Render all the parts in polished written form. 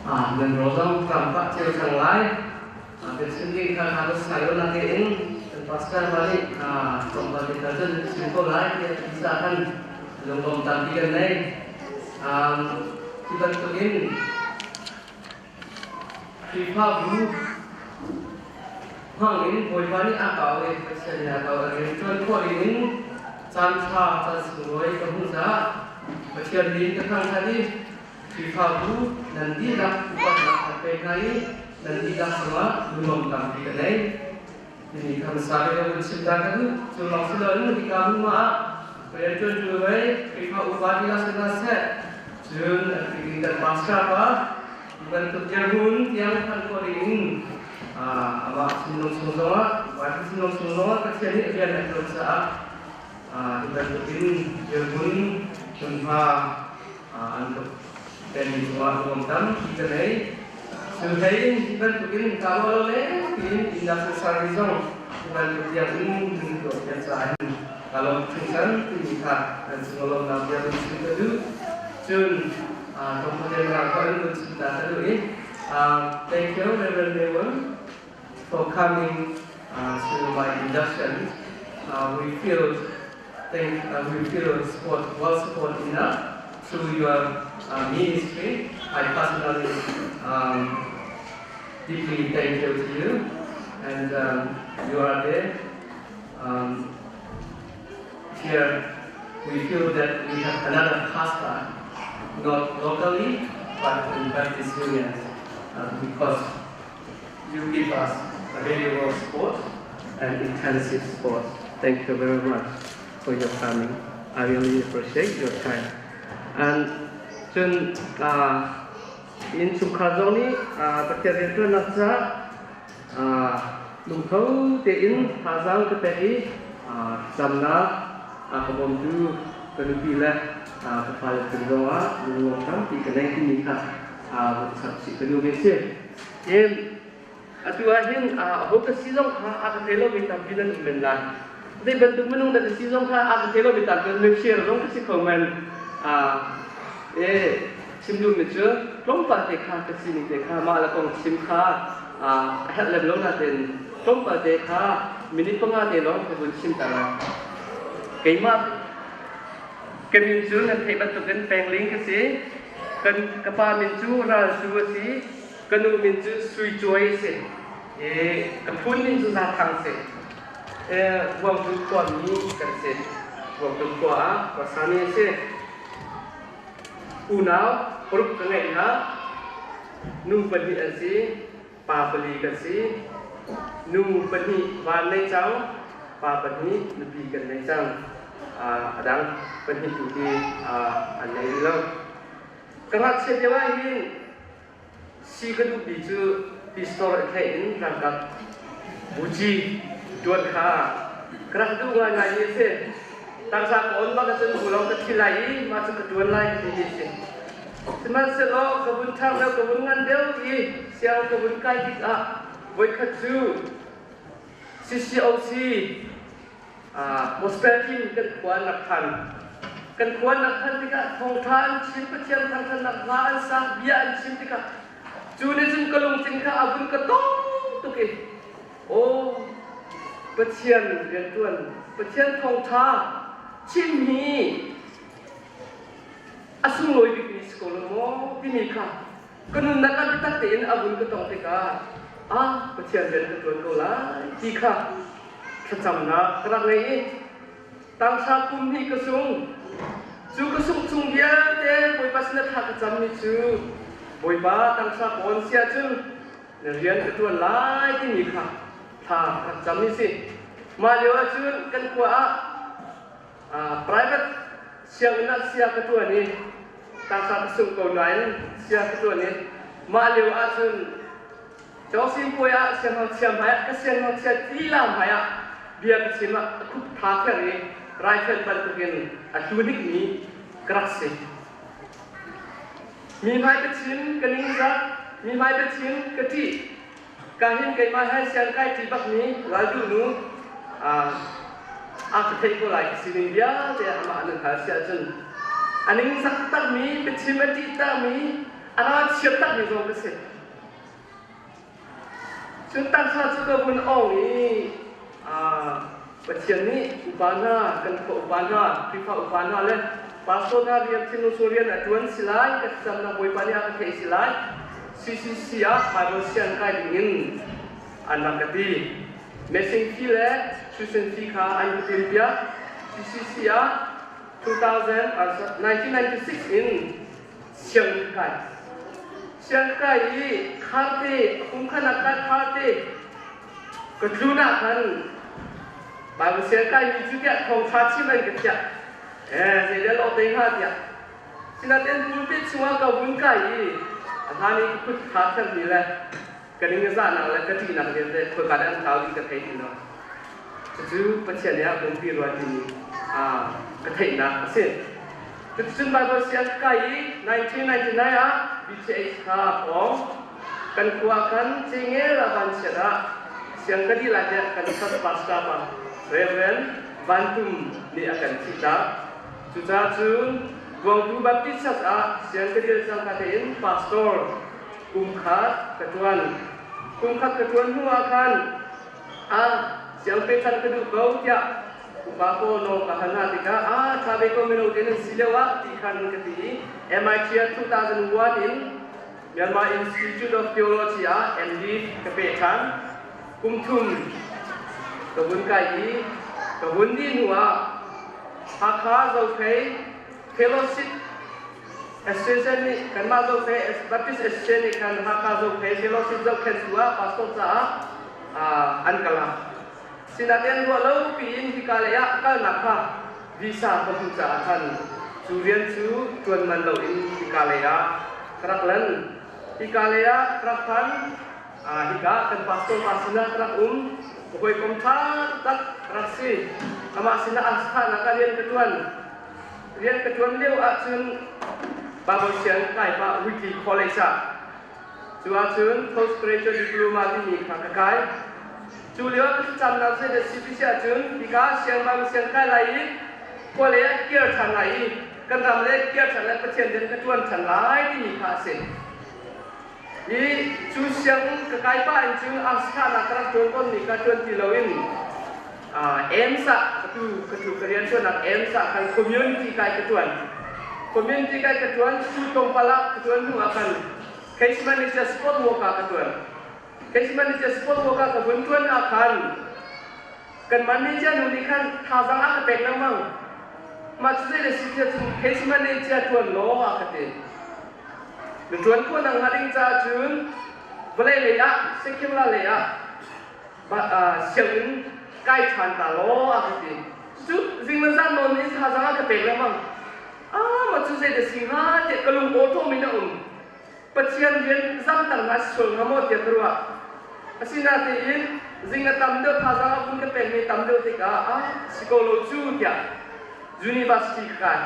Nan rawl zong ṭam pah cio cang lai. Kan chim ding kha kha sai lo natein kan pastor pa nih tlawmpal te kha cun chim ko lai tiah ti caah khan lunglawm tampi kan nei. Hi bantukin Khrihfabu hmang in Bawipa nih a kau i Pathian nih a kau a rian ṭuan khawh dingin caan ṭha caan sunglawi ka hmuh caah Pathian min ka thangṭhat i Khrihfabu nan dihlak upatnak kan pek hna i nan dihlak cungah lunglawm tampi ka nei. Timi kha hmasa bik ah vun chim ta ka duh. Cu lawng si loin hika hmunhma ah rianṭuantu hei Khrihfa upa dihlak si hna seh, cun a tling kan pastor pa bantuk dirhmun tiang phanh khawh dingin amah thinlung chung zongah Bible thinlung chung zongah Pathian nih rian a ṭuan caah hi bantukin dirhmun hmunhma an tuk penmi cungah nuam tampi ka nei. Cu hlei in hi bantukin ka ruah lo leng tiin innak sasari zong hi bantuk tiang in nun tuah piak caah hin ka lawm hringhran timi kha nan cung lawmnak bia vun chim ka duh. Cun tlawmpal rang ko in vun chim ta ka duh i thank you Reverend Maywon for coming to my induction. We feel think we feel support well support enough through your ministry. I personally deeply thank you to you, and you are there. Here we feel that we have another pastor, not locally, but in Baptist Union, because you give us a very well support and intensive support. Thank you very much for your coming. I really appreciate your time. And cun innchungkhar zong nih Pathian rianṭuannak caah lungtho tein thazaang ka pek i thlacamnak a ka bawmtu ka nupi le ka fale cung zongah lunglawm tampi ka nei timi kha vun chap chih ka duh ve si. Atu ah hin aho ka si zong kha a ka thei lomi tampi nan um men lai. Zei bantuk minung dah ka si zong kha a ka thei lomi tampi nan mifir zong ka si kho men. E chim duhmi cu tlawmpal te kha ka sining te kha mah le kong chim kha a herh lem lo nain tlawmpal te kha minute 5 te lawng ka vun chim ta lai. Keimah ka min cu nan theih bantukin Pengling ka si. Kan ka pa min cu Ral Su a si. Ka nu min cu Sui Cuai a si. I ka phun min cu Za Thang si. Vuangtu khuami kan si. Vuangtu khua ah khuasami a si. Unau paruk ka ngeih hna. Nu pahnih an si. Pa pali kan si. Nu pahnih van nei cang. Pa pahnih nupi kan nei cang. A dang pahnih tu hi an nei rih lo. Ka ngakchiat lio ah hin si ka duhmi cu pistol a thlaih in ralkap buci ṭuan kha ka rak duh ngaingaimi a si. Tangsa ka on bak ahcun bu lawng ka thi lai i mah cu ka ṭuan lai timi a si. Sihmanhsehlaw ka vun ṭhang deuh, ka vun ngan deuh i sianginn ka vun kai tikah voikhat cu CCOC Gospel team kan khua an rak phan. Kan khua an rak phan tikah thawngṭha an chim, Pathian thangṭhatnak hla an sa, bia an chim tikah cu nih cun ka lungthin kha a vun ka tong tuk i aw Pathian rianṭuan, Pathian thawngṭha chim hi a sunglawi bikmi si ko lo maw timi kha ka nunnak ah biatak tein a vun ka tong tikah ah Pathian rian ka ṭuan ko lai ti kha thlacamnak ka rak ngei i tangsa kum hnih ka sung. Cu ka sungh chung vialte Bawipa sinah thla ka cammi cu Bawipa tangsa pawn si ahcun na rian ka ṭuan lai timi kha thla ka rak cammi si. Mah lio ahcun kan khua ah private sianginn ah sia ka ṭuan i tangsa ka sung ko nain sia ka ṭuan i mah lio ahcun Cawsin puai ah siangngakchia hmaiah ka siangngakchia lila hmaiah bia ka chim ah a khup tha kher i rifle bantukin a hlu hnikmi ka rak si. Mi hmai ka chim ka ningzak, mi hmai ka chim ka ṭih. Ka hin keimah he siang kai ṭi bakmi ralduh nu a ka theih ko lai ka sining vialte amah nan hal si ahcun a ningzak takmi, biachim a ṭih takmi. A ra chiat takmi zong ka si. Cun taksa cu ka vun ong i Pathian nih upa hna, kan khua upa hna, Khrihfa upa hna le pastor hna rian thinlung chung rian a ṭuan si lai, ka thlacamnak Bawipa nih a ka theih si lai. CCC ah Bible siang kai dingin an rak ka ti. Messing fee le tuition fee kha an ka timpiak. CCC ah 2000, 1996 in sianginn kai. Sianginn kai i kharte kum khan ah kai kharte ka tlun ah khan Bible siang kai mi cu tiah thawngṭha chim an ka thiah. Eh, zei lo te hnga tiah. Sinain pulpit chungah ka vun kai i a hlan i ka kut kha thermi le ka ning a zahnak le ka ṭihnak vialte khoika dah an tlau ti ka thei ti lo. Cucu Pathian nih a pumpi rua timi ka theihnak a si. Cuticun Bible siang ka kai i 1999 ah BTH kha awng. Kan khua khan cengel ah vanchiat ah siang ka dih lai tiah kan first pastor pa Reverend Van Tum nih a kan thihtak. Cucaah cun Vuangtu Baptist Church ah siang ka dil cangka tein pastor kum khat ka ṭuan. Kum khat ka ṭuan hnu ah khan a siang pechan ka duh ko tiah upa pawl nawl ka hal hna tikah a ṭha ve ko mino te nan si lio ah ti khan ka ti i MIT ah 2001 in Myanmar Institute of Theology ah MD ka pe ṭhan. Kum thum ka vun kai i ka vun dih hnu ah Hakha Zophei Fellowship Association nih kanmah Zophei Baptist Association nih khan Hakha Zophei Fellowship zohkhenhtu ah pastor caah an ka lak. Sinain ruah lo piin hika lei ah kalnak kha visa ka hmuh caah khan cu rian cu ṭuan man loin hika lei ah ka rak lan. Hika lei ah ka rak phan. Hika kan pastor pa sinah ka rak um. Ka hawikom ṭha taktak ka rak si. Amah sinah a thahnak ah rian ka ṭuan. Rian ka ṭuan lio ahcun Bible siang kai pah weekly college ah cu ahcun postgraduate diploma timi kha ka kai. Cu lio ah ka thlacamnak zei dah si ti si ahcun hika siang Bible siang kai lai i khua lei ah kir ṭhan lai i kan ram le kir ṭhan le Pathian rian ka ṭuan ṭhan lai timi kha a si. I cu sianginn ka kai pah in cun angsthanak ka rak ṭuan tawnmi kha ṭuan ti loin AIMS ah atu ka tu ka rian ṭuannak AIMS ah khan community kai ka ṭuan. Community kai ka ṭuan cu tlawmpal ah ka ṭuan hnu ah khan case manager sport worker ka ṭuan. Case manager sport worker ka vun ṭuan ah khan kan manager nu nih khan thazaang a ka pek lengmang. Mah cu zei le si tiah cun case manager ṭuan law a ka ti. Na ṭuan khawh nakhnga ding caah cun vawlei lei ah secular lei ah sianginn kai ṭhan ta law a ka ti. Cu zing le zan nawn in thazaang a ka pek lengmang. Ah, mah cu zei dah si hnga tiah ka lung awṭawm in a um. Pathian rian zamter hna si sual hnga maw tiah ka ruah. Asinain zing a tam deuh thazaang a vun ka pekmi tam deuh tikah ah si ko lo cu tiah University ka kai.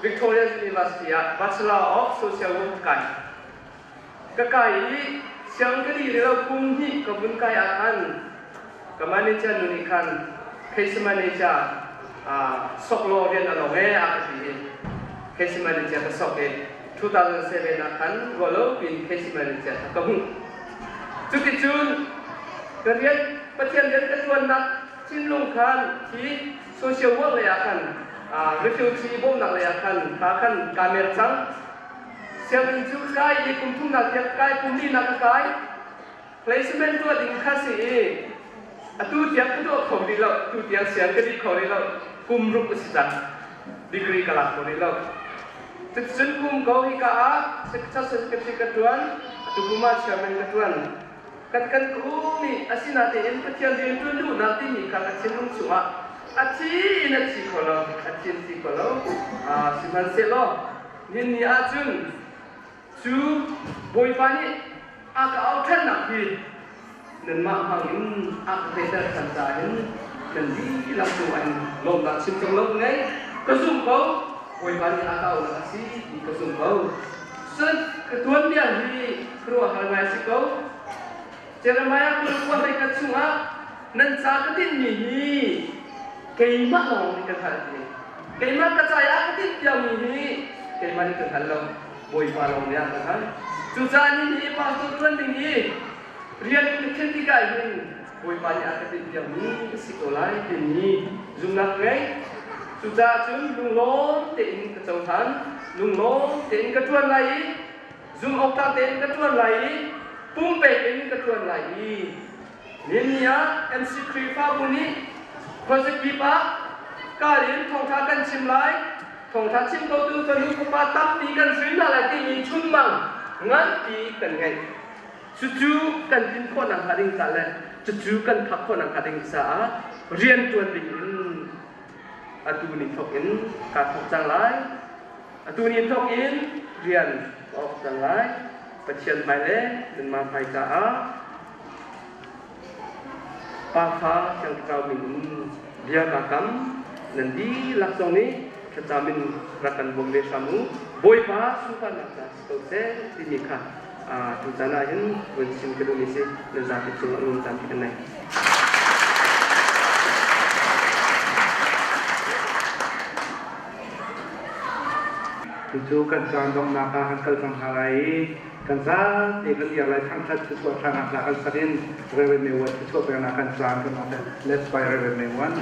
Victoria University ah Bachelor of Social Work ka kai. Ka kai i siang ka dih lo kum hnih ka vun kai ah khan ka manager nu nih khan case manager sok law rian a long e a ka ti i case manager ka sok i 2007 ah khan rualo pin case manager ka hmuh. Cuticun ka rian Pathian rian ka ṭuannak thinlung khan hi social work lei ah khan refugee bawmhnak lei ah khan kha khan kaa mer cang. Sianginn cu kai i kum thumnak tiang kai kum linak ka kai. Placement tuah ding kha si i atu tiang ka tuah kho rih lo. Tu tiang siang ka dih kho rih lo. Kum ruk a si cang. Degree ka lak kho rih lo. Cuticun kum ko hika ah secretary ka ṭuan, atu kum ah chairman ka ṭuan. Kan kan kum i asinain Pathian rian ṭuan duhnak timi kha ka thinlung chungah a thi in a thi kho lo, a thi in thi kho lo. Sihmanhsehlaw nihin ni ahcun cu Bawipa nih a ka auh ṭhannak hi nanmah hmangin a ka theihter ṭhan caah hin nan dihlak cungah hin lawmnak chim cang lo ngei ka zumh ko. Bawipa nih a ka auhnak a si ti ka zumh ko. Cun ka tuanbia hi khuaruahhar ngai a si ko. Jeremiah 29 hlei chungah nan ca ka tinhmi hi keimah lawng nih ka hngalh ti. Keimah ka ca i a ka tinhpiakmi hi keimah nih ka hngal lo. Bawipa lawng nih a ka hngalh. Cucaah nihin hi pastor ṭuan ding hi rian ka khin tikah hin Bawipa nih a ka tinhpiakmi a si ko lai timi zumhnak ka ngei. Cucaah cun lunglawm tein ka cohlan, lunglawm tein ka ṭuan lai i zumhawktlak tein ka ṭuan lai i pumpek in ka ṭuan lai i Nihin ah MC Khrihfabu nih khuazakip ah kal in thawngṭha kan chim lai. Thawngṭha chim khotu fanu fapa tampi kan hrin hna lai timi chunmang nganpi kan ngeih. Cucu kan tlin khawhnak hnga ding ca le cucu kan phak khawhnak hnga ding caah rianṭuan ding in atu ni thawk in kaa thawk cang lai. Atu ni thawk in rian ka awk cang lai. Pathian hmai le nanmah hmai caah Pafa Thiangthlarau min in bia kaa kam. Nan dihlak zong nih thlacam in rak kan bawm ve hram u. Bawipa sunparnak ca si ko seh timi kha tu caan ah hin vun chim ka duhmi si. Nan zapi cungah lung caan kan nei. Cucu kan caan donghnak ah kan kal cang hna lai i kan zapi kan iar lai thangthat thluachuah ṭhanak hla kan sak in Reverend May Wan thluachuah peknak kan caan kan hmang. Let's by Reverend May Wan.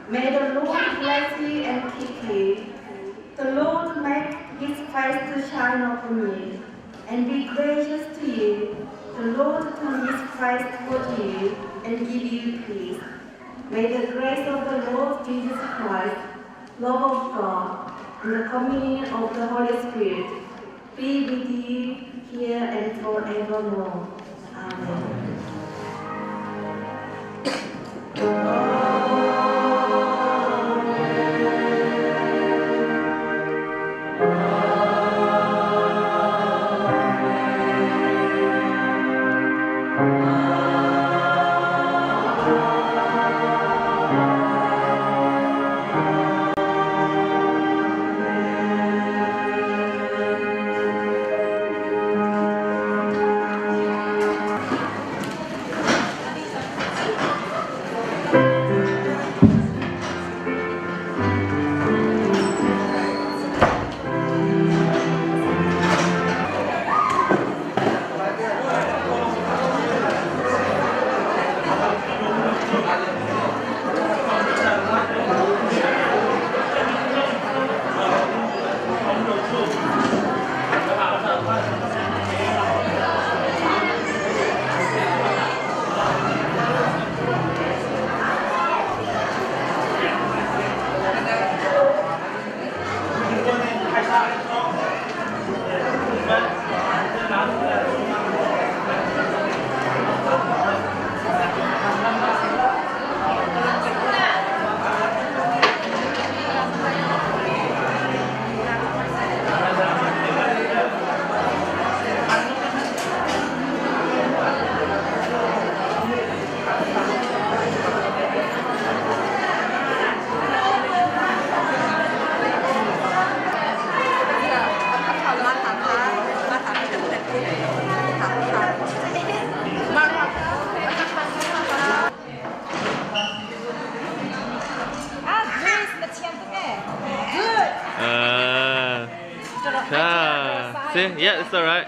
May the Lord bless you and keep you. The Lord make his face to shine upon you and be gracious to you. The Lord turn his face toward you and give you peace. May the grace of the Lord Jesus Christ, love of God, and the communion of the Holy Spirit be with you here and forevermore. Amen. See, yeah, it's alright.